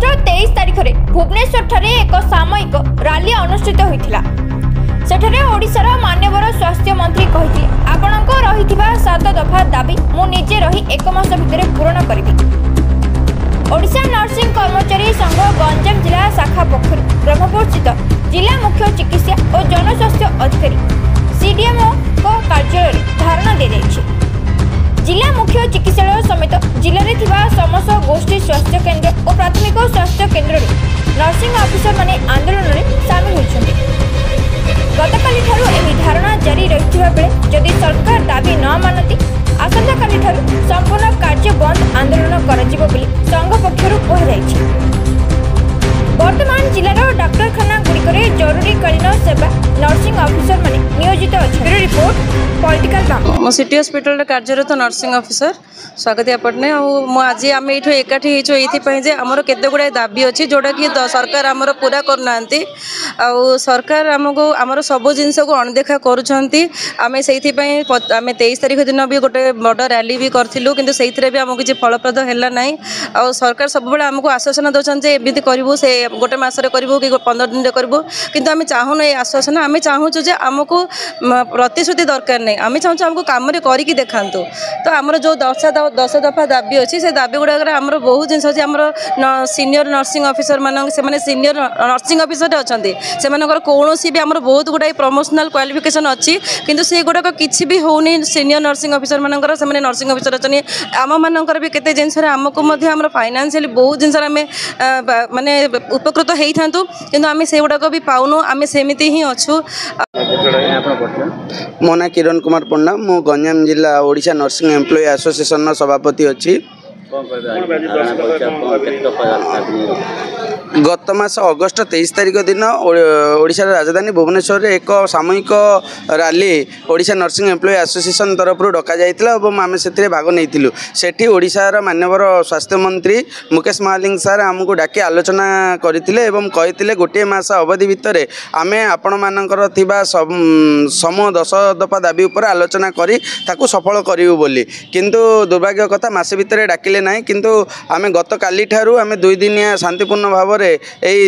August 23 ତାରିଖରେ ଭୁବନେଶ୍ୱରଠାରେ ଏକ ସାମୟିକ ରାଲି ଅନୁଷ୍ଠିତ ହୋଇଥିଲା। ସେଠାରେ ଓଡ଼ିଶାର ମାନ୍ୟବର ସ୍ୱାସ୍ଥ୍ୟ ମନ୍ତ୍ରୀ କହିଥିଲେ, ଆପଣଙ୍କ ରହିଥିବା 7 ଦଫା ଦାବି ମୁଁ ନିଜେ ରହି ଏକ ମାସ ଭିତରେ ପୂରଣ କରିବି। ଓଡ଼ିଶା ନର୍ସିଂ କର୍ମଚାରୀ ସଂଘ ଗଞ୍ଜାମ ଜିଲ୍ଲା ଶାଖା ପକ୍ଷରୁ ବ୍ରହ୍ମପୁରସ୍ଥିତ ଜିଲ୍ଲା ମୁଖ୍ୟ ଚିକିତ୍ସା ଓ ଜନସ୍ୱାସ୍ଥ୍ୟ ଅଧିକାରୀ ସିଡିଏମ୍ଓଙ୍କ କାର୍ଯ୍ୟାଳୟରେ ଧାରଣା ଦିଆଯାଇଛି। ଜିଲ୍ଲା ମୁଖ୍ୟ ଚିକିତ୍ସାଳୟ ସମେତ ଜିଲ୍ଲାରେ ଥିବା ସମସ୍ତ ଗୋଷ୍ଠୀ ସ୍ୱାସ୍ଥ୍ୟ କେନ୍ଦ୍ର ଓ ପ୍ରାଥମିକ ସ୍ୱାସ୍ଥ୍ୟ କେନ୍ଦ୍ରରୁ ନର୍ସିଂ ଅଫିସରମାନେ ଆନ୍ଦୋଳନରେ ସାମିଲ ହୋଇଛନ୍ତି। ଗତକାଲିଠାରୁ ଏହି ଧାରଣା ଜାରି ରହିଥିବା ବେଳେ ଯଦି ସରକାର ଦାବି ନ ମାନନ୍ତି, ଆସନ୍ତାକାଲିଠାରୁ ସମ୍ପୂର୍ଣ୍ଣ କାର୍ଯ୍ୟ ବନ୍ଦ ଆନ୍ଦୋଳନ କରାଯିବ ବୋଲି ସଂଘ ପକ୍ଷରୁ କୁହାଯାଇଛି। ବର୍ତ୍ତମାନ ଜିଲ୍ଲାର ଡାକ୍ତରଖାନାଗୁଡ଼ିକରେ ଜରୁରୀକାଳୀନ ସେବା ନର୍ସିଂ ଅଫିସରମାନେ ନିୟୋଜିତ ଅଛନ୍ତି। ରିପୋର୍ଟ, ପଲିଟିକାଲ ବାମ। ମୁଁ ସିଟି ହସ୍ପିଟାଲରେ କାର୍ଯ୍ୟରତ ନର୍ସିଂ ଅଫିସର ସ୍ୱାଗତିଆ ପଟ୍ଟନାୟକ। ଆଉ ମୁଁ ଆଜି ଆମେ ଏଇଠୁ ଏକାଠି ହେଇଛୁ ଏଇଥିପାଇଁ ଯେ ଆମର କେତେ ଗୁଡ଼ାଏ ଦାବି ଅଛି, ଯେଉଁଟାକି ସରକାର ଆମର ପୁରା କରୁନାହାନ୍ତି। ଆଉ ସରକାର ଆମକୁ ଆମର ସବୁ ଜିନିଷକୁ ଅଣଦେଖା କରୁଛନ୍ତି। ଆମେ ସେଇଥିପାଇଁ ଆମେ 23 ତାରିଖ ଦିନ ବି ଗୋଟେ ବଡ଼ ରାଲି ବି କରିଥିଲୁ, କିନ୍ତୁ ସେଇଥିରେ ବି ଆମକୁ କିଛି ଫଳପ୍ରଦ ହେଲା ନାହିଁ। ଆଉ ସରକାର ସବୁବେଳେ ଆମକୁ ଆଶ୍ୱାସନା ଦେଉଛନ୍ତି ଯେ ଏମିତି କରିବୁ, ସେ ଗୋଟେ ମାସରେ କରିବୁ କି 15 ଦିନରେ କରିବୁ। କିନ୍ତୁ ଆମେ ଚାହୁଁନୁ ଏ ଆଶ୍ୱାସନା। ଆମେ ଚାହୁଁଛୁ ଯେ ଆମକୁ ପ୍ରତିଶ୍ରୁତି ଦରକାର ନାହିଁ, ଆମେ ଚାହୁଁଛୁ ଆମକୁ କାମରେ କରିକି ଦେଖାନ୍ତୁ। ତ ଆମର ଯେଉଁ 10 ଦଫା ଦାବି ଅଛି, ସେ ଦାବି ଗୁଡ଼ାକରେ ଆମର ବହୁତ ଜିନିଷ ଅଛି। ଆମର ସିନିୟର ନର୍ସିଂ ଅଫିସରମାନଙ୍କ, ସେମାନେ ସିନିୟର ନର୍ସିଂ ଅଫିସରରେ ଅଛନ୍ତି, ସେମାନଙ୍କର କୌଣସି ବି, ଆମର ବହୁତ ଗୁଡ଼ାଏ ପ୍ରମୋସନାଲ୍ କ୍ୱାଲିଫିକେସନ୍ ଅଛି, କିନ୍ତୁ ସେଗୁଡ଼ାକ କିଛି ବି ହେଉନି ସିନିୟର ନର୍ସିଂ ଅଫିସରମାନଙ୍କର। ସେମାନେ ନର୍ସିଂ ଅଫିସର ଅଛନ୍ତି। ଆମମାନଙ୍କର ବି କେତେ ଜିନିଷରେ ଆମକୁ ମଧ୍ୟ ଆମର ଫାଇନାନ୍ସିଆଲି ବହୁତ ଜିନିଷରେ ଆମେ ମାନେ ଉପକୃତ ହେଇଥାନ୍ତୁ, କିନ୍ତୁ ଆମେ ସେଗୁଡ଼ାକ ବି ପାଉନୁ। ଆମେ ସେମିତି ହିଁ ଅଛୁ। ମୋ ନାଁ କିରଣ କୁମାର ପଣ୍ଡା। ମୁଁ ଗଞ୍ଜାମ ଜିଲ୍ଲା ଓଡ଼ିଶା ନର୍ସିଂ ଏମ୍ପ୍ଲୟି ଆସୋସିଏସନର ସଭାପତି ଅଛି। ଗତ ମାସ ଅଗଷ୍ଟ 23 ତାରିଖ ଦିନ ଓଡ଼ିଶାର ରାଜଧାନୀ ଭୁବନେଶ୍ୱରରେ ଏକ ସାମୂହିକ rally Odisha nursing employee association ତରଫରୁ ଡକାଯାଇଥିଲା ଏବଂ ଆମେ ସେଥିରେ ଭାଗ ନେଇଥିଲୁ। ସେଠି ଓଡ଼ିଶାର ମାନ୍ୟବର ସ୍ୱାସ୍ଥ୍ୟମନ୍ତ୍ରୀ ମୁକେଶ ମହାଲିଙ୍ଗ ସାର୍ ଆମକୁ ଡାକି ଆଲୋଚନା କରିଥିଲେ ଏବଂ କହିଥିଲେ, ଗୋଟିଏ ମାସ ଅବଧି ଭିତରେ ଆମେ ଆପଣମାନଙ୍କର ଥିବା ସମୂହ 10 ଦଫା ଦାବି ଉପରେ ଆଲୋଚନା କରି ତାକୁ ସଫଳ କରିବୁ ବୋଲି। କିନ୍ତୁ ଦୁର୍ଭାଗ୍ୟ କଥା, ମାସେ ଭିତରେ ଡାକିଲେ ନାହିଁ। କିନ୍ତୁ ଆମେ ଗତକାଲିଠାରୁ ଆମେ 2 ଦିନିଆ ଶାନ୍ତିପୂର୍ଣ୍ଣ ଭାବରେ ଏଇ